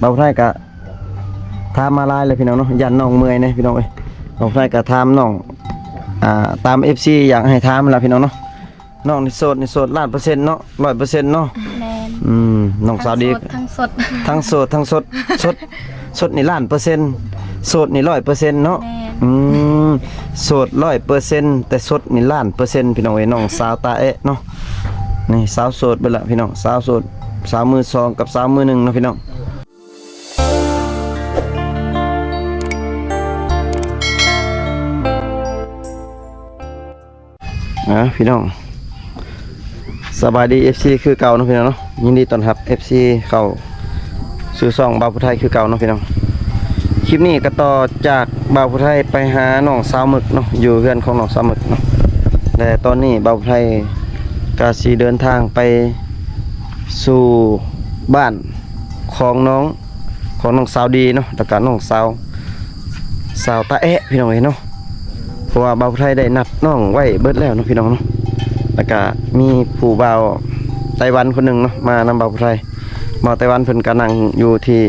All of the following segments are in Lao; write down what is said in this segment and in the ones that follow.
ບ່າວໄທກະຖາມມາຫຼາຍແລ້ວພີ່ນ້ອງເນາະ ຢ້ານນ້ອງເມື່ອຍແດ່ພີ່ນ້ອງເອີຍ. ບ່າວໄທກະຖາມນ້ອງ ອ່າ ຕາມເອັຟຊີຢາກໃຫ້ຖາມແລ້ວພີ່ນ້ອງເນາະ. ນ້ອງນີ້ໂສດນີ້ໂສດລ້ານເປີເຊັນເນາະ ຮ້ອຍເປີເຊັນເນາະ. ແມ່ນ. ອືມ ນ້ອງສາວດີ ທັງໂສດທັງສົດ ທັງໂສດທັງສົດ ສົດ ສົດນີ້ລ້ານເປີເຊັນ ໂສດນີ້ຮ້ອຍເປີເຊັນເນາະ. ແມ່ນ. ອືມ ໂສດຮ້ອຍເປີເຊັນ ແຕ່ສົດນີ້ລ້ານເປີເຊັນ ພີ່ນ້ອງເອີຍ. ນ້ອງສາວຕາແອະເນາະ ນີ້ສາວໂສດເບິດລະພີ່ນ້ອງ ສາວໂສດ ສາວມືສອງກັບສາວມືໜຶ່ງເນາະພີ່ນ້ອງ. ອ່າ ພີ່ນ້ອງ ສະບາຍດີເອັຟຊີຄືເກົ່າເນາະພີ່ນ້ອງເນາະ. ຍິນດີຕ້ອນຮັບເອັຟຊີເຂົ້າສູ່ຊ່ອງບ່າວຜູ້ໄທຄືເກົ່າເນາະພີ່ນ້ອງ. ຄລິບນີ້ກໍຕໍ່ຈາກບ່າວຜູ້ໄທໄປຫານ້ອງສາວໝຶກເນາະ ຢູ່ເຮືອນຂອງນ້ອງສາວໝຶກເນາະ ແລະຕອນນີ້ບ່າວຜູ້ໄທກໍຊິເດີນທາງໄປສູ່ບ້ານຂອງນ້ອງ ຂອງນ້ອງສາວດີເນາະ ແລ້ວກະນ້ອງສາວ ສາວຕາແອະ ພີ່ນ້ອງເອີຍເນາະ. ເພາະວ່າບ່າວໄທໄດ້ນັດນ້ອງໄວ້ເບິດແລ້ວເນາະ ພີ່ນ້ອງເນາະ. ແລ້ວກະມີຜູ້ບ່າວໄຕ້ຫວັນຄົນໜຶ່ງເນາະ ມານຳບ່າວໄທ. ບ່າວໄຕ້ຫວັນເພິ່ນກະນັ່ງຢູ່ທີ່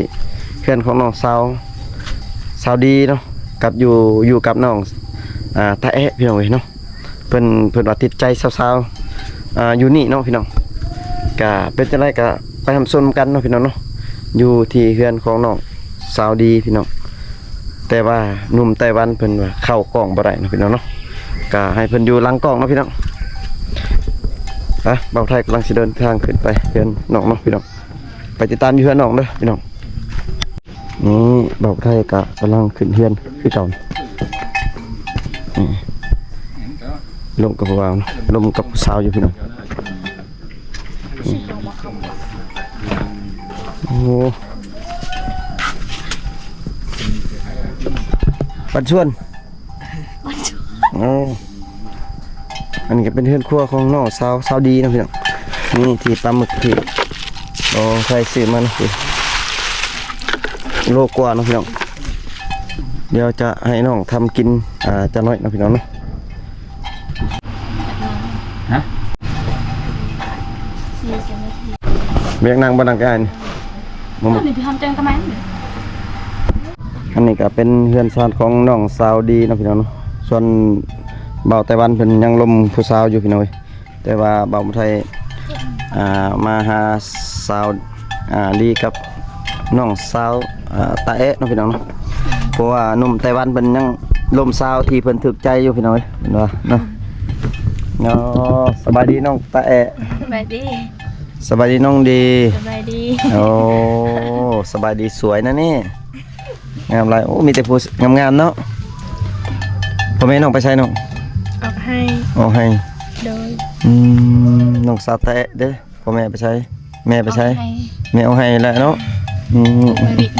ເຮືອນຂອງນ້ອງສາວ ສາວດີເນາະ ກັບຢູ່ ຢູ່ກັບນ້ອງ ອ່າ ຕາແອະ ພີ່ນ້ອງເອີຍເນາະ. ເພິ່ນ ເພິ່ນວ່າຕິດໃຈສາວໆ ອ່າ ຢູ່ນີ້ເນາະພີ່ນ້ອງ. ກະເປັນຈັ່ງໃດກະໄປຮັບຊົມກັນເນາະພີ່ນ້ອງເນາະ ຢູ່ທີ່ເຮືອນຂອງນ້ອງສາວດີພີ່ນ້ອງ. ແຕ່ວ່າໜຸ່ມໄຕ້ຫວັນເພິ່ນວ່າເຂົ້າກ້ອງບໍ່ໄດ້ເນາະພີ່ນ້ອງເນາະ ກະໃຫ້ເພິ່ນຢູ່ຫຼັງກ້ອງເນາະພີ່ນ້ອງ. ອ່ະ ບ່າວໄທກຳລັງຊິເດີນທາງຂຶ້ນໄປເຮືອນນ້ອງເນາະພີ່ນ້ອງ ໄປຕິດຕາມຢູ່ເຮືອນນ້ອງເດີພີ່ນ້ອງ. ນີ້ບ່າວໄທກະກຳລັງຂຶ້ນເຮືອນຄືເກົ່າ. ນີ້ລົມກັບຜູ້ບ່າວເນາະ ລົມກັບຜູ້ສາວຢູ່ພີ່ນ້ອງ. ໂອ້ ບັນຊວນ ໂອ້ ອັນນີ້ກໍເປັນເຮືອນຄົວຂອງນ້ອງສາວ ສາວດີເນາະພີ່ນ້ອງ. ນີ້ທີ່ປາໝຶກທີ່ ໂອ້ ໃສ່ຊື້ມາເນາະ ໂລກວ່າເນາະພີ່ນ້ອງ. ດຽວຈະໃຫ້ນ້ອງທຳກິນ ອ່າ ຈັກໜ້ອຍເນາະພີ່ນ້ອງເນາະ. ຮະ? ບໍ່ຢາກນັ່ງບໍ່? ນັ່ງໃກ້ອ້າຍນີ້. ອັນນີ້ກໍເປັນເຮືອນຊານຂອງນ້ອງສາວດີເນາະພີ່ນ້ອງເນາະ. ສ່ວນບ່າວໄຕ້ຫວັນເພິ່ນຍັງລົມຜູ້ສາວຢູ່ພີ່ນ້ອງເອີຍ. ແຕ່ວ່າບ່າວໄທ ອ່າ ມາຫາສາວ ອ່າ ດີກັບນ້ອງສາວ ອ່າ ຕາແອະເນາະພີ່ນ້ອງເນາະ. ເພາະວ່າໜຸ່ມໄຕ້ຫວັນເພິ່ນຍັງລົມສາວທີ່ເພິ່ນຖືກໃຈຢູ່ພີ່ນ້ອງເອີຍ ເຫັນບໍ່ເນາະ. ເນາະ ສະບາຍດີນ້ອງຕາແອະ. ສະບາຍດີ. ສະບາຍດີນ້ອງດີ. ສະບາຍດີ. ໂອ້ ສະບາຍດີ ສວຍນະນີ້. ງາມຫຼາຍ. ໂອ້ ມີແຕ່ຜູ້ງາມໆເນາະ. ພໍ່ແມ່ນ້ອງໄປໃສນ້ອງ? ອອກໄຮ່. ອອກໄຮ່. ໂດຍ. ອືມ ນ້ອງສາວແຕະເດ້. ພໍ່ແມ່ໄປໃສ? ແມ່ໄປໃສ? ອອກໄຮ່. ແມ່ອອກໄຮ່ແລ້ວເນາະ. ອືມ ບໍ່ມີວິກ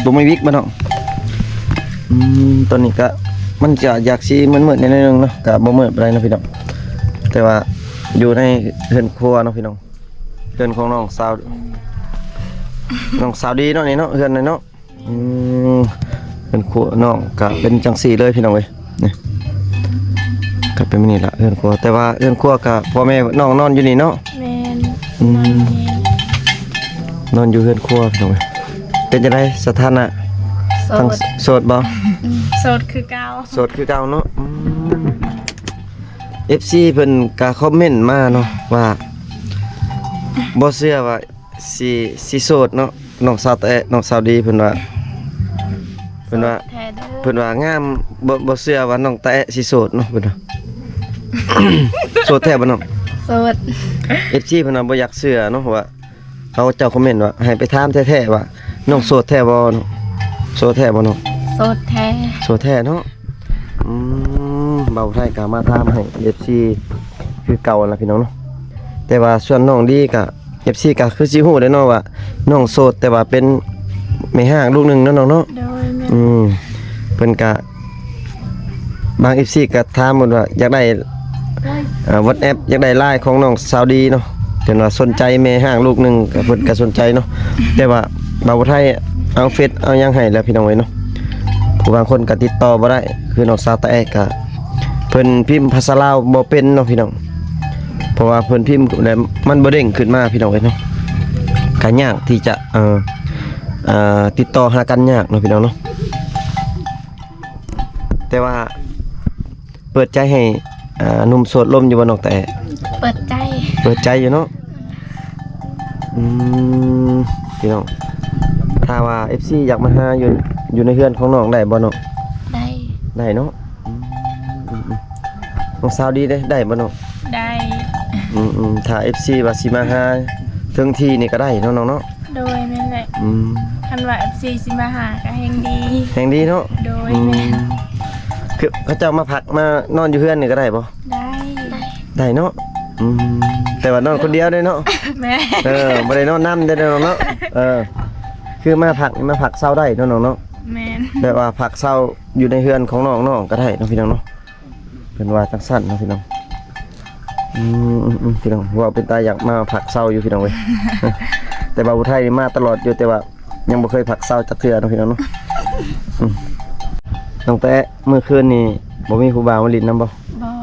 ບໍ່ມີວິກບໍ່ນ້ອງ? ອືມ ຕອນນີ້ກະ ມັນຈະຢາກຊິມືດໆໜ້ອຍໜຶ່ງເນາະ ກະບໍ່ມືດປານໃດເນາະພີ່ນ້ອງ. ແຕ່ວ່າຢູ່ໃນເຮືອນຄົວເນາະພີ່ນ້ອງ ເຮືອນຂອງນ້ອງສາວ ນ້ອງສາວດີເນາະ ນີ້ເນາະ ເຮືອນນີ້ເນາະ. ອືມ ເຮືອນຄົວນ້ອງກະເປັນຈັ່ງຊີ້ເລີຍພີ່ນ້ອງເອີຍ. ນີ້ ກະເປັນແບບນີ້ລະເຮືອນຄົວ. ແຕ່ວ່າເຮືອນຄົວກະພໍ່ແມ່ນ້ອງນອນຢູ່ນີ້ເນາະ. ແມ່ນ. ອືມ ນອນຢູ່ນີ້ ນອນຢູ່ເຮືອນຄົວພີ່ນ້ອງເອີຍ. ເປັນຈັ່ງໃດສະຖານະ? ໂສດ. ໂສດບໍ່? ອືມ ໂສດຄືເກົ່າ. ໂສດຄືເກົ່າເນາະ. ອືມ ເອັຟຊີເພິ່ນກະຄອມເມັນມາເນາະ ວ່າບໍ່ເຊື່ອວ່າ ຊິ ຊິໂສດເນາະ ນ້ອງສາວແຕະ ນ້ອງສາວດີ ເພິ່ນວ່າ ເພິ່ນວ່າ ໂສດແທ້ເດີ ເພິ່ນວ່າງາມ ບໍ່ ບໍ່ເຊື່ອວ່ານ້ອງແຕະຊິໂສດເນາະ ເພິ່ນວ່າ. ໂສດແທ້ບໍ່ນ້ອງ? ໂສດ. ເອັຟຊີເພິ່ນວ່າບໍ່ຢາກເຊື່ອເນາະ ວ່າເຂົາເຈົ້າຄອມເມັນວ່າ ໃຫ້ໄປຖາມແທ້ໆວ່າ ນ້ອງໂສດແທ້ບໍ່ເນາະ? ໂສດແທ້ບໍ່ນ້ອງ? ໂສດແທ້. ໂສດແທ້ເນາະ. ອືມ ບ່າວໄທກະມາຖາມໃຫ້ເອັຟຊີຄືເກົ່າຫັ້ນລະພີ່ນ້ອງເນາະ. ແຕ່ວ່າສ່ວນນ້ອງດີກະ ເອັຟຊີກະຄືຊິຮູ້ແລ້ວເນາະວ່ານ້ອງໂສດ ແຕ່ວ່າເປັນແມ່ຮ້າງລູກໜຶ່ງເນາະນ້ອງເນາະ. ໂດຍ ແມ່ນ. ອືມ ເພິ່ນກະ ບາງເອັຟຊີກະຖາມເພິ່ນວ່າຢາກໄດ້ ໂດຍ ເອີ ວັອດແອັບ ຢາກໄດ້ລາຍຂອງນ້ອງສາວດີເນາະ. ເພິ່ນວ່າສົນໃຈແມ່ຮ້າງລູກໜຶ່ງ ກະເພິ່ນກະສົນໃຈເນາະ. ແຕ່ວ່າບ່າວໄທເອົາເຟສເອົາຫຍັງໃຫ້ແລ້ວພີ່ນ້ອງເອີຍເນາະ. ຜູ້ບາງຄົນກະຕິດຕໍ່ບໍ່ໄດ້ ຄືນ້ອງສາວຕາແອະກະ ເພິ່ນພິມພາສາລາວບໍ່ເປັນເນາະພີ່ນ້ອງ. ເພາະວ່າເພິ່ນພິມແລ້ວມັນບໍ່ເດ້ງຂຶ້ນມາພີ່ນ້ອງເອີຍເນາະ. ກະຍາກທີ່ຈະ ເອີ ອ່າ ຕິດຕໍ່ຫາກັນຍາກເນາະ ພີ່ນ້ອງເນາະ. ແຕ່ວ່າເປີດໃຈໃຫ້ ອ່າ ໜຸ່ມໂສດລົມຢູ່ບໍ່ ນ້ອງແຕ? ເປີດໃຈ ເປີດໃຈຢູ່ເນາະ. ອືມ ພີ່ນ້ອງ ຖ້າວ່າເອັຟຊີຢາກມາຫາຢູ່ ຢູ່ໃນເຮືອນຂອງນ້ອງໄດ້ບໍ່ເນາະ? ໄດ້ ໄດ້ເນາະ. ອືມ ອືມ ອືມ ນ້ອງສາວດີເດ້ ໄດ້ບໍ່ນ້ອງ? ໄດ້. ອືມ ອືມ ຖ້າເອັຟຊີວ່າຊິມາຫາເຖິງທີ່ນີ້ກໍໄດ້ເນາະ ນ້ອງເນາະ? ໂດຍ ແມ່ນແຫຼະ. ອືມ ຄັນວ່າເອັຟຊີຊິມາຫາກໍແຮ່ງດີ ແຮ່ງດີເນາະ? ໂດຍ ອືມ ແມ່ນ. ຄືເຂົາເຈົ້າມາພັກມານອນຢູ່ເຮືອນນີ້ກໍໄດ້ບໍ່? ໄດ້ ໄດ້ເນາະ. ອືມ ແຕ່ວ່ານອນຄົນດຽວເດ້ເນາະ? ແມ່ນ. ເອີ ບໍ່ໄດ້ນອນນຳເດ້ນ້ອງເນາະ? ເອີ ຄືມາພັກ ມາພັກເຊົາໄດ້ເນາະນ້ອງເນາະ? ແມ່ນ. ແບບວ່າພັກເຊົາຢູ່ໃນເຮືອນຂອງນ້ອງ ນ້ອງກໍໄດ້ເນາະ ພີ່ນ້ອງເນາະ. ເພິ່ນວ່າຈັ່ງຊັ້ນເນາະ ພີ່ນ້ອງ. ອືມ ອືມ ອືມ ພີ່ນ້ອງ ເວົ້າເປັນຕາຢາກມາພັກເຊົາຢູ່ ພີ່ນ້ອງເອີຍ. ແຕ່ວ່າຜູ້ໄທນີ້ມາຕະຫຼອດຢູ່ ແຕ່ວ່າຍັງບໍ່ເຄີຍພັກເຊົາຈັກເທື່ອເນາະ ພີ່ນ້ອງເນາະ. ອືມ ຕັ້ງແຕ່ມື້ຄືນນີ້ບໍ່ມີຜູ້ບ່າວມາຫຼິ້ນນຳບໍ່? ບໍ່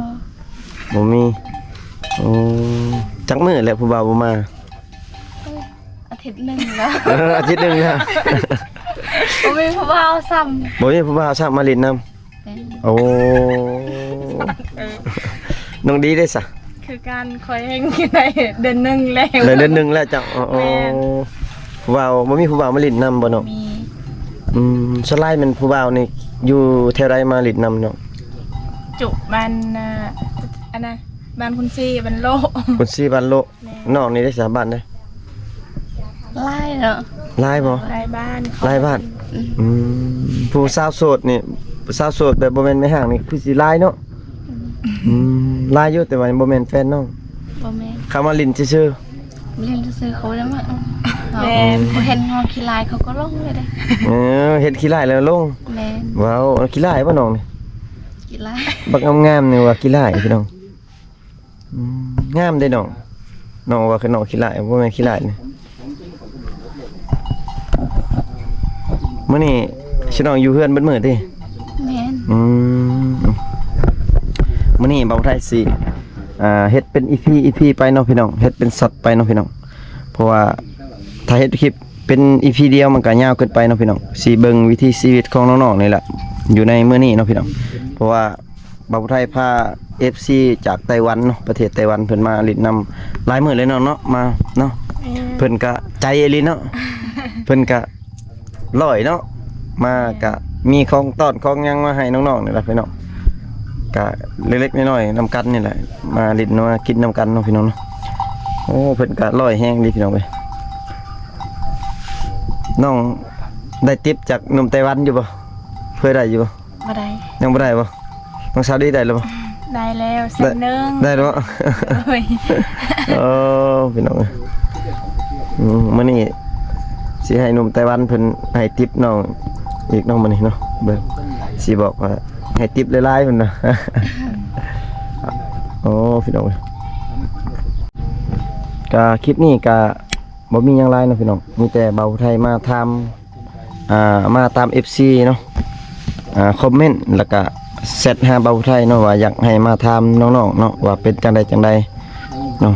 ບໍ່ມີ. ໂອ້ ຈັກມື້ແລ້ວຜູ້ບ່າວບໍ່ມາ? ອາທິດໜຶ່ງແລ້ວ. ເອີ ອາທິດໜຶ່ງແລ້ວ ບໍ່ມີຜູ້ບ່າວຊ້ຳ. ບໍ່ມີຜູ້ບ່າວຊ້ຳມາຫຼິ້ນນຳ? ແມ່ນ. ໂອ້ ເອີ ນ້ອງດີເດ້ຊະ? ຄືກັນ ຂ້ອຍແຮ່ງໄດ້ເດືອນໜຶ່ງແລ້ວ. ໄດ້ເດືອນໜຶ່ງແລ້ວເຈົ້າ? ໂອ້ ແມ່ນ. ຜູ້ບ່າວ ບໍ່ມີຜູ້ບ່າວມາຫຼິ້ນນຳບໍ່ນ້ອງ? ມີ. ອືມ ສ່ວນຫຼາຍແມ່ນຜູ້ບ່າວນີ້ຢູ່ແຖວໃດມາຫຼິ້ນນຳນ້ອງ? ຈຸ ບ້ານ ອ່າ ອັນນະ ບ້ານຄຸນຊີ ບ້ານໂລະ. ຄຸນຊີ ບ້ານໂລະ. ແມ່ນ. ນ້ອງນີ້ໄດ້ສາມບ້ານເດ້? ຫຼາຍເນາະ. ຫຼາຍບໍ່? ຫຼາຍບ້ານ. ຫຼາຍບ້ານ. ອືມ ອືມ ຜູ້ສາວໂສດນີ້ ສາວໂສດແບບບໍ່ແມ່ນແມ່ຮ້າງນີ້ຄືຊິຫຼາຍເນາະ? ອືມ ອືມ ຫຼາຍຢູ່ ແຕ່ວ່າບໍ່ແມ່ນແຟນນ້ອງ. ບໍ່ແມ່ນ. ເຂົາມາຫຼິ້ນຊື່ໆ. ມາຫຼິ້ນຊື່ໆ ເຂົາບໍ່ໄດ້ມາ. ແມ່ນ. ເຂົາເຫັນເຮົາຂີ້ຮ້າຍ ເຂົາກໍລົງເລີຍເດ້. ເອີ ເຫັນຂີ້ຮ້າຍແລ້ວລົງ. ແມ່ນ. ວ້າວ ຂີ້ຮ້າຍບໍ່ນ້ອງນີ້? ຂີ້ຮ້າຍ. ບັກງາມໆ ນີ້ວ່າຂີ້ຮ້າຍ ພີ່ນ້ອງ. ອືມ ງາມເດ້ນ້ອງ. ນ້ອງວ່າຄືນ້ອງຂີ້ຮ້າຍ ບໍ່ແມ່ນຂີ້ຮ້າຍນີ້. ມື້ນີ້ຊິນ້ອງຢູ່ເຮືອນເບິດມື້ຕິ? ແມ່ນ. ອືມ ມື້ນີ້ບ່າວໄທຊິ ອ່າ ເຮັດເປັນອີພີ ອີພີໄປເນາະພີ່ນ້ອງ ເຮັດເປັນຊັອດໄປເນາະພີ່ນ້ອງ. ເພາະວ່າຖ້າເຮັດຄລິບເປັນອີພີດຽວມັນກໍຍາວເກີນໄປເນາະພີ່ນ້ອງ. ຊິເບິ່ງວິຖີຊີວິດຂອງນ້ອງໆ ນີ້ແຫຼະ ຢູ່ໃນມື້ນີ້ເນາະພີ່ນ້ອງ. ເພາະວ່າ ບ່າວຜູ້ໄທພາເອັຟຊີຈາກໄຕ້ຫວັນເນາະ ປະເທດໄຕ້ຫວັນ ເພິ່ນມາຫຼິ້ນນຳຫຼາຍມື້ເລີຍເນາະ ເນາະ ມາເນາະ. ແມ່ນ. ເພິ່ນກະໃຈອີ່ຫຼີເນາະ ເພິ່ນກະຫຼ້ອຍເນາະ ມາກະມີຂອງຕ້ອນຂອງຫຍັງມາໃຫ້ນ້ອງໆ ນີ້ລະພີ່ນ້ອງ. ກະເລັກໆ ນ້ອຍໆ ນຳກັນນີ້ແຫຼະ ມາຫຼິ້ນມາກິນນຳກັນເນາະພີ່ນ້ອງເນາະ. ໂອ້ ເພິ່ນກະຫຼ້ອຍແຮງດີພີ່ນ້ອງເອີຍ. ນ້ອງໄດ້ຕິບຈາກໜຸ່ມໄຕ້ຫວັນຢູ່ບໍ່? ເຄີຍໄດ້ຢູ່ບໍ່? ບໍ່ໄດ້. ຍັງບໍ່ໄດ້ບໍ່? ນ້ອງສາວດີໄດ້ແລ້ວບໍ່? ໄດ້ແລ້ວ ແສນໜຶ່ງ. ໄດ້ແລ້ວ. ໂອ້ຍ ເອີ ພີ່ນ້ອງເອີຍ. ອືມ ມື້ນີ້ຊິໃຫ້ໜຸ່ມໄຕ້ຫວັນເພິ່ນໃຫ້ຕິບນ້ອງອີກເນາະ ມື້ນີ້ເນາະ. ເບິ່ງ ຊິບອກວ່າໃຫ້ຕິບຫຼາຍໆ ເພິ່ນນະ. ໂອ້ ພີ່ນ້ອງເອີຍ ກະຄລິບນີ້ກະ ບໍ່ມີຫຍັງຫຼາຍເນາະພີ່ນ້ອງ ມີແຕ່ບ່າວໄທມາຖາມ ອ່າ ມາຕາມເອັຟຊີເນາະ ອ່າ ຄອມເມັນ ແລ້ວກະແຊັດຫາບ່າວໄທເນາະ ວ່າຢາກໃຫ້ມາຖາມນ້ອງໆ ເນາະ ວ່າເປັນຈັ່ງໃດຈັ່ງໃດເນາະ.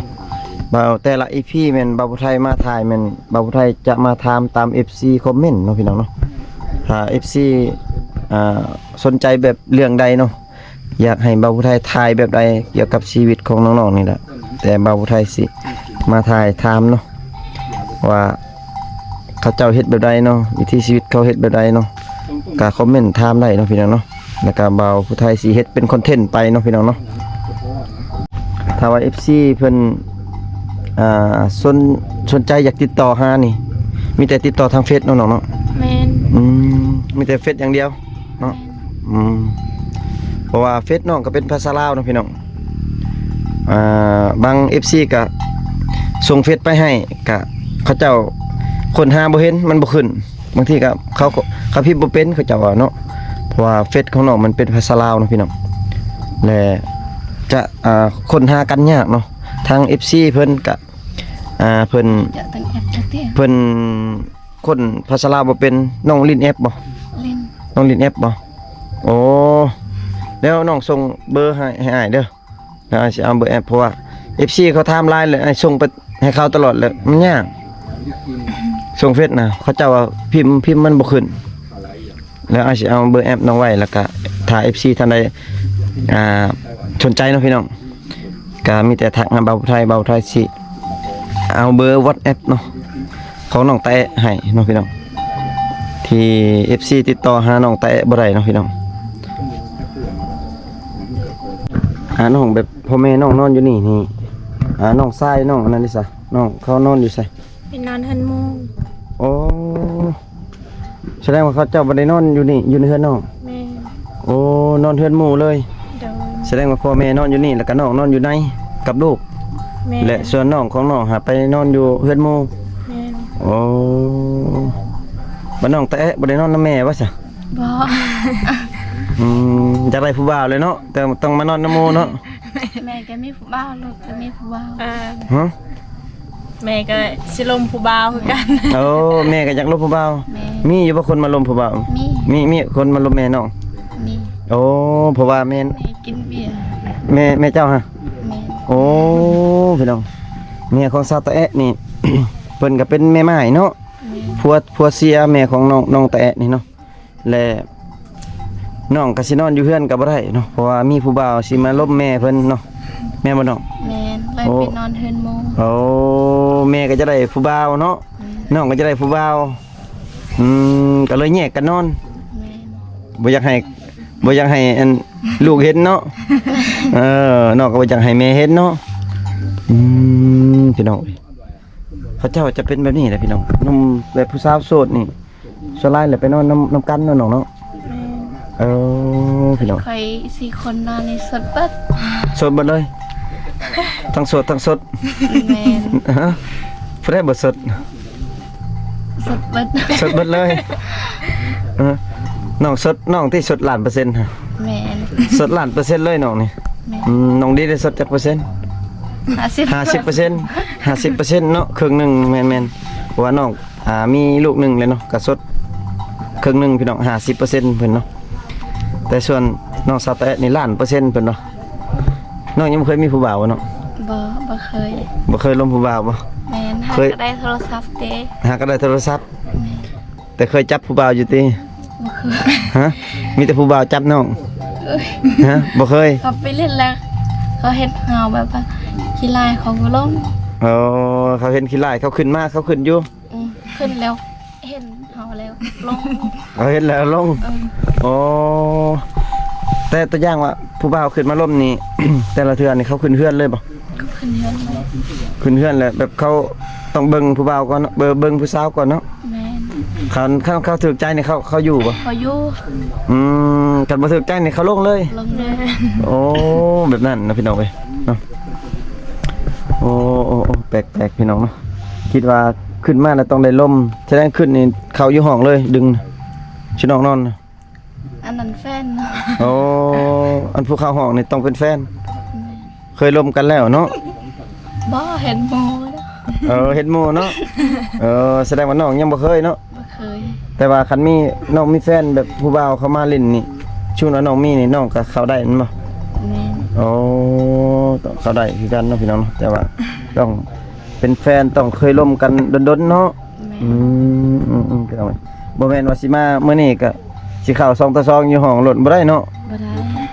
ບ່າວ ແຕ່ລະອີພີແມ່ນບ່າວໄທມາຖ່າຍ ແມ່ນບ່າວໄທຈະມາຖາມຕາມເອັຟຊີຄອມເມັນເນາະ ພີ່ນ້ອງເນາະ. ຖ້າເອັຟຊີ ອ່າ ສົນໃຈແບບເລື່ອງໃດເນາະ ຢາກໃຫ້ບ່າວຜູ້ໄທຖ່າຍແບບໃດກ່ຽວກັບຊີວິດຂອງນ້ອງໆ ນີ້ແຫຼະ ແຕ່ບ່າວຜູ້ໄທຊິມາຖ່າຍຖາມເນາະ ວ່າເຂົາເຈົ້າເຮັດແບບໃດເນາະ ວິຖີຊີວິດເຂົາເຮັດແບບໃດເນາະ ກະຄອມເມັນຖາມໄດ້ເນາະ ພີ່ນ້ອງເນາະ. ແລ້ວກະບ່າວຜູ້ໄທຊິເຮັດເປັນຄອນເທັນໄປເນາະ ພີ່ນ້ອງເນາະ. ຖ້າວ່າເອັຟຊີເພິ່ນ ອ່າ ສົນ ສົນໃຈຢາກຕິດຕໍ່ຫານີ້ ມີແຕ່ຕິດຕໍ່ທາງເຟສເນາະ ນ້ອງເນາະ. ແມ່ນ. ອືມ ມີແຕ່ເຟສຢ່າງດຽວ ເນາະ. ແມ່ນ. ອືມ ເພາະວ່າເຟສນ້ອງກໍເປັນພາສາລາວເນາະ ພີ່ນ້ອງ. ອ່າ ບາງເອັຟຊີກໍສົ່ງເຟສໄປໃຫ້ ກະເຂົາເຈົ້າຄົ້ນຫາບໍ່ເຫັນ ມັນບໍ່ຂຶ້ນ. ບາງທີກໍເຂົາ ເຂົາພິມບໍ່ເປັນ ເຂົາເຈົ້າວ່າເນາະ ເພາະວ່າເຟສຂອງນ້ອງມັນເປັນພາສາລາວເນາະ ພີ່ນ້ອງ ແລະ ຈະ ອ່າ ຄົ້ນຫາກັນຍາກເນາະ. ທາງເອັຟຊີເພິ່ນກະ ອ່າ ເພິ່ນ ຈະຕັ້ງແອັບຈັກເທື່ອ ເພິ່ນ ຄົນພາສາລາວບໍ່ເປັນ. ນ້ອງຫຼິ້ນແອັບບໍ່? ຫຼິ້ນ. ນ້ອງຫຼິ້ນແອັບບໍ່? ໂອ້ ແລ້ວນ້ອງສົ່ງເບີໃຫ້ ໃຫ້ອ້າຍເດີ ແລ້ວອ້າຍຊິເອົາເບີແອັບ ເພາະວ່າເອັຟຊີເຂົາຖາມຫຼາຍ ແລ້ວອ້າຍສົ່ງໄປໃຫ້ເຂົາຕະຫຼອດ ແລ້ວມັນຍາກ. ສົ່ງເຟສນະ ເຂົາເຈົ້າວ່າພິມ ພິມມັນບໍ່ຂຶ້ນ. ແລ້ວອ້າຍຊິເອົາເບີແອັບນ້ອງໄວ້ ແລ້ວກະຖ້າເອັຟຊີທ່ານໃດ ອ່າ ສົນໃຈເນາະພີ່ນ້ອງ ກະມີແຕ່ທັກຫາບ່າວໄທ ບ່າວໄທຊິເອົາເບີວັອດແອັບເນາະ ຂອງນ້ອງຕາແອະໃຫ້ເນາະພີ່ນ້ອງ ທີ່ເອັຟຊີຕິດຕໍ່ຫານ້ອງຕາແອະບໍ່ໄດ້ເນາະພີ່ນ້ອງ. ຫານ້ອງແບບພໍ່ແມ່ນ້ອງນອນຢູ່ນີ້ນີ້ ຫານ້ອງຊາຍນ້ອງອັນນັ້ນເດຊະ ນ້ອງເຂົານອນຢູ່ໃສ? ໄປນອນເຮືອນໝູ່. ໂອ້ ສະແດງວ່າເຂົາເຈົ້າບໍ່ໄດ້ນອນຢູ່ນີ້ ຢູ່ໃນເຮືອນນ້ອງ? ແມ່ນ. ໂອ້ ນອນເຮືອນໝູ່ເລີຍ. ໂດຍ. ສະແດງວ່າພໍ່ແມ່ນອນຢູ່ນີ້ ແລ້ວກະນ້ອງນອນຢູ່ໃນກັບລູກ. ແມ່ນ. ແລະ ສ່ວນນ້ອງຂອງນ້ອງຫາໄປນອນຢູ່ເຮືອນໝູ່. ແມ່ນ. ໂອ້ ບາດນ້ອງຕາແອະບໍ່ໄດ້ນອນນຳແມ່ບໍ່ຊະ? ບໍ່. ອືມ ຢາກໄດ້ຜູ້ບ່າວເລີຍເນາະ ແຕ່ຕ້ອງມານອນນຳໝູ່ເນາະ. ແມ່ກໍມີຜູ້ບ່າວ ລູກກໍມີຜູ້ບ່າວ. ເອີ ຮະ? ແມ່ກໍຊິລົມຜູ້ບ່າວຄືກັນ. ໂອ້ ແມ່ກໍຢາກລົມຜູ້ບ່າວ. ແມ່. ມີຢູ່ບໍ່ຄົນມາລົມຜູ້ບ່າວ? ມີ. ມີ ມີຄົນມາລົມແມ່ນ້ອງ? ມີ. ໂອ້ ເພາະວ່າແມ່ ແມ່ກິນເບຍ. ແມ່ ແມ່ເຈົ້າຫະ? ແມ່. ໂອ້ ພີ່ນ້ອງ ແມ່ຂອງສາວຕາແອະນີ້ ເພິ່ນກໍເປັນແມ່ໝ້າຍເນາະ. ແມ່. ຜົວ ຜົວເສຍ ແມ່ຂອງນ້ອງ ນ້ອງຕາແອະນີ້ເນາະ. ແລະ ນ້ອງກໍຊິນອນຢູ່ເຮືອນກໍບໍ່ໄດ້ເນາະ ເພາະວ່າມີຜູ້ບ່າວຊິມາລົມແມ່ເພິ່ນເນາະ ແມ່ນບໍ່ນ້ອງ? ແມ່ນ. ເລີຍ ໂອ້ ໄປນອນເຮືອນໝູ່. ໂອ້ ແມ່ກໍຈະໄດ້ຜູ້ບ່າວເນາະ. ແມ່ນ. ນ້ອງກໍຈະໄດ້ຜູ້ບ່າວ. ອືມ ກໍເລີຍແຍກກັນນອນ. ແມ່ນ. ບໍ່ຢາກໃຫ້ ບໍ່ຢາກໃຫ້ອັນ ລູກເຫັນເນາະ. ເອີ ນ້ອງກໍບໍ່ຢາກໃຫ້ແມ່ເຫັນເນາະ. ອືມ ພີ່ນ້ອງເອີຍ ເຂົາເຈົ້າຈະເປັນແບບນີ້ແຫຼະພີ່ນ້ອງ ໜຸ່ມແບບຜູ້ສາວໂສດນີ້ ສ່ວນຫຼາຍແຫຼະໄປນອນນຳ ນຳກັນເນາະນ້ອງເນາະ. ແມ່ນ. ເອີ ພີ່ນ້ອງ ຂ້ອຍສີ່ຄົນນອນນີ້ໂສດເບິດ. ໂສດເບິດເລີຍ ທັງໂສດທັງສົດ. ແມ່ນ. ຮະ? ຜູ້ໃດບໍ່ສົດ? ສົດເບິດ. ສົດເບິດເລີຍ. ເອີ ນ້ອງສົດ ນ້ອງທີ່ສົດລ້ານເປີເຊັນຫະ? ແມ່ນ. ສົດລ້ານເປີເຊັນເລີຍນ້ອງນີ້. ແມ່ນ. ອືມ ນ້ອງດີໄດ້ສົດຈັກເປີເຊັນ? ຫ້າສິບ. ຫ້າສິບເປີເຊັນ. ຫ້າສິບເປີເຊັນເນາະ ເຄິ່ງໜຶ່ງ. ແມ່ນໆ ເພາະວ່ານ້ອງ ອ່າ ມີລູກໜຶ່ງແລ້ວເນາະ ກະສົດເຄິ່ງໜຶ່ງພີ່ນ້ອງ ຫ້າສິບເປີເຊັນເພິ່ນເນາະ. ແຕ່ສ່ວນນ້ອງສາວຕາແອະນີ້ລ້ານເປີເຊັນເພິ່ນເນາະ. ນ້ອງຍັງບໍ່ເຄີຍມີຜູ້ບ່າວບໍ່ນ້ອງ? ບໍ່ ບໍ່ເຄີຍ. ບໍ່ເຄີຍລົມຜູ້ບ່າວບໍ່? ແມ່ນ. ຫາກະໄດ້ໂທລະສັບເດ້. ຫາກະໄດ້ໂທລະສັບ. ແມ່ນ. ແຕ່ເຄີຍຈັບຜູ້ບ່າວຢູ່ຕິ? ບໍ່ເຄີຍ. ຮະ? ມີແຕ່ຜູ້ບ່າວຈັບນ້ອງ? ເອີຍ. ຮະ? ບໍ່ເຄີຍ. ເຂົາໄປຫຼິ້ນແລ້ວ ເຂົາເຮັດເຮົາແບບວ່າຂີ້ລ້າຍ ເຂົາກໍລົງ. ອໍ ເຂົາເຫັນຂີ້ລ້າຍ ເຂົາຂຶ້ນມາ ເຂົາຂຶ້ນຢູ່. ອືມ ຂຶ້ນແລ້ວເຫັນເຮົາແລ້ວລົງ. ເຂົາເຫັນແລ້ວລົງ. ເອີ. ອໍ ແຕ່ຕົວຢ່າງວ່າຜູ້ບ່າວຂຶ້ນມາລົມນີ້ ແຕ່ລະເທື່ອນີ້ເຂົາຂຶ້ນເຮືອນເລີຍບໍ່? ຂຶ້ນເຮືອນເລີຍ. ຂຶ້ນເຮືອນແລ້ວແບບເຂົາຕ້ອງເບິ່ງຜູ້ບ່າວກ່ອນເນາະ ເບິ່ງ ເບິ່ງຜູ້ສາວກ່ອນເນາະ. ແມ່ນ. ຄັນ ຄັນເຂົາຖືກໃຈນີ້ເຂົາ ເຂົາຢູ່ບໍ່? ເຂົາຢູ່. ອືມ ຄັນບໍ່ຖືກໃຈນີ້ເຂົາລົງເລີຍ. ລົງເລີຍ. ໂອ້ ແບບນັ້ນນະພີ່ນ້ອງເອີຍເນາະ. ໂອ້ ໂອ້ ໂອ້ ແປກໆ ພີ່ນ້ອງເນາະ. ຄິດວ່າຂຶ້ນມາແລ້ວຕ້ອງໄດ້ລົມ ສະແດງຂຶ້ນນີ້ເຂົ້າຢູ່ຫ້ອງເລີຍ ດຶງຊຸມນ້ອງນອນ. ອັນນັ້ນແຟນ. ໂອ້ ອັນຜູ້ເຂົ້າຫ້ອງນີ້ຕ້ອງເປັນແຟນ. ແມ່ນ. ເຄີຍລົມກັນແລ້ວເນາະ? ບໍ່ ເຫັນໝູ່ເນາະ. ເອີ ເຫັນໝູ່ເນາະ. ເອີ ສະແດງວ່ານ້ອງຍັງບໍ່ເຄີຍເນາະ. ບໍ່ເຄີຍ. ແຕ່ວ່າຄັນມີ ນ້ອງມີແຟນແບບຜູ້ບ່າວເຂົ້າມາຫຼິ້ນນີ້ ຊຸມວ່ານ້ອງມີນີ້ ນ້ອງກໍເຂົ້າໄດ້ແມ່ນບໍ່? ແມ່ນ. ໂອ້ ຕ້ອງເຂົ້າໄດ້ຄືກັນເນາະພີ່ນ້ອງເນາະ ແຕ່ວ່າຕ້ອງເປັນແຟນ ຕ້ອງເຄີຍລົມກັນດົນໆເນາະ. ແມ່ນ. ອືມ ອືມ ອືມ ພີ່ນ້ອງ ບໍ່ແມ່ນວ່າຊິມາມື້ນີ້ກໍຊິເຂົ້າສອງຕໍ່ສອງຢູ່ຫ້ອງໂລດບໍ່ໄດ້ເນາະ. ບໍ່ໄດ້.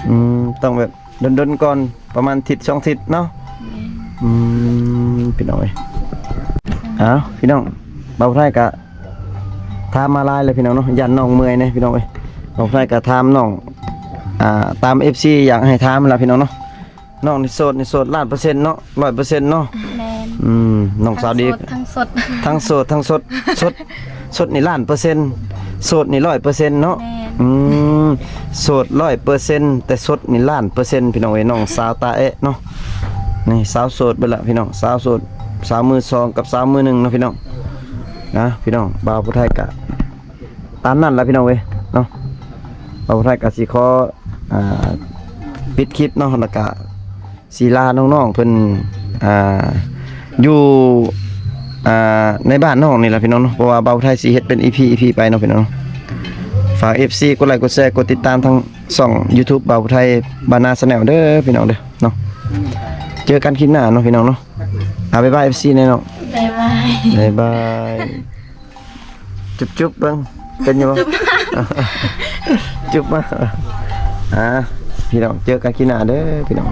ອືມ ຕ້ອງແບບດົນໆກ່ອນ ປະມານທິດສອງທິດເນາະ. ແມ່ນ. ອືມ ພີ່ນ້ອງເອີຍ ເອົາ ພີ່ນ້ອງ ບ່າວໄທກະຖາມມາຫຼາຍແລ້ວພີ່ນ້ອງເນາະ ຢ້ານນ້ອງເມື່ອຍແດ່ພີ່ນ້ອງເອີຍ. ບ່າວໄທກະຖາມນ້ອງ ອ່າ ຕາມເອັຟຊີຢາກໃຫ້ຖາມຫັ້ນລະພີ່ນ້ອງເນາະ. ນ້ອງນີ້ໂສດ ນີ້ໂສດລ້ານເປີເຊັນເນາະ ຮ້ອຍເປີເຊັນເນາະ. ແມ່ນ. ອືມ ນ້ອງສາວດີ ທັງໂສດ ທັງສົດ ທັງໂສດ ທັງສົດ ສົດ ສົດນີ້ລ້ານເປີເຊັນ ໂສດນີ້ຮ້ອຍເປີເຊັນເນາະ. ແມ່ນ. ອືມ ໂສດຮ້ອຍເປີເຊັນ ແຕ່ສົດນີ້ລ້ານເປີເຊັນ ພີ່ນ້ອງເອີຍ. ນ້ອງສາວຕາແອະເນາະ ນີ້ສາວໂສດເບິດລະພີ່ນ້ອງ ສາວໂສດ ສາວມືສອງກັບສາວມືໜຶ່ງເນາະພີ່ນ້ອງ. ນະ ພີ່ນ້ອງ ບ່າວຜູ້ໄທກະຕາມນັ້ນລະພີ່ນ້ອງເອີຍເນາະ. ບ່າວຜູ້ໄທກະຊິຂໍ ອ່າ ປິດຄລິບເນາະ ແລ້ວກະ ສີລານ້ອງໆເພິ່ນ ອ່າ ຢູ່ ອ່າ ໃນບ້ານນ້ອງນີ້ລະພີ່ນ້ອງເນາະ ເພາະວ່າບ່າວໄທຊິເຮັດເປັນອີພີ ອີພີໄປເນາະພີ່ນ້ອງ. ຝາກເອັຟຊີກົດໄລກົດແຊ ກົດຕິດຕາມທາງຊ່ອງຢູທູບບ່າວໄທບ້ານນາແຊນແນວເດີພີ່ນ້ອງເດີເນາະ. ເຈີກັນຄລິບໜ້າເນາະພີ່ນ້ອງເນາະ. ອາ ບາຍບາຍເອັຟຊີແດ່ເນາະ. ບາຍບາຍ ບາຍບາຍ. ຈຸບໆເບິ່ງ ເປັນຢູ່ບໍ່? ຈຸບມາ. ອ່າ ພີ່ນ້ອງ ເຈີກັນຄລິບໜ້າເດີພີ່ນ້ອງ.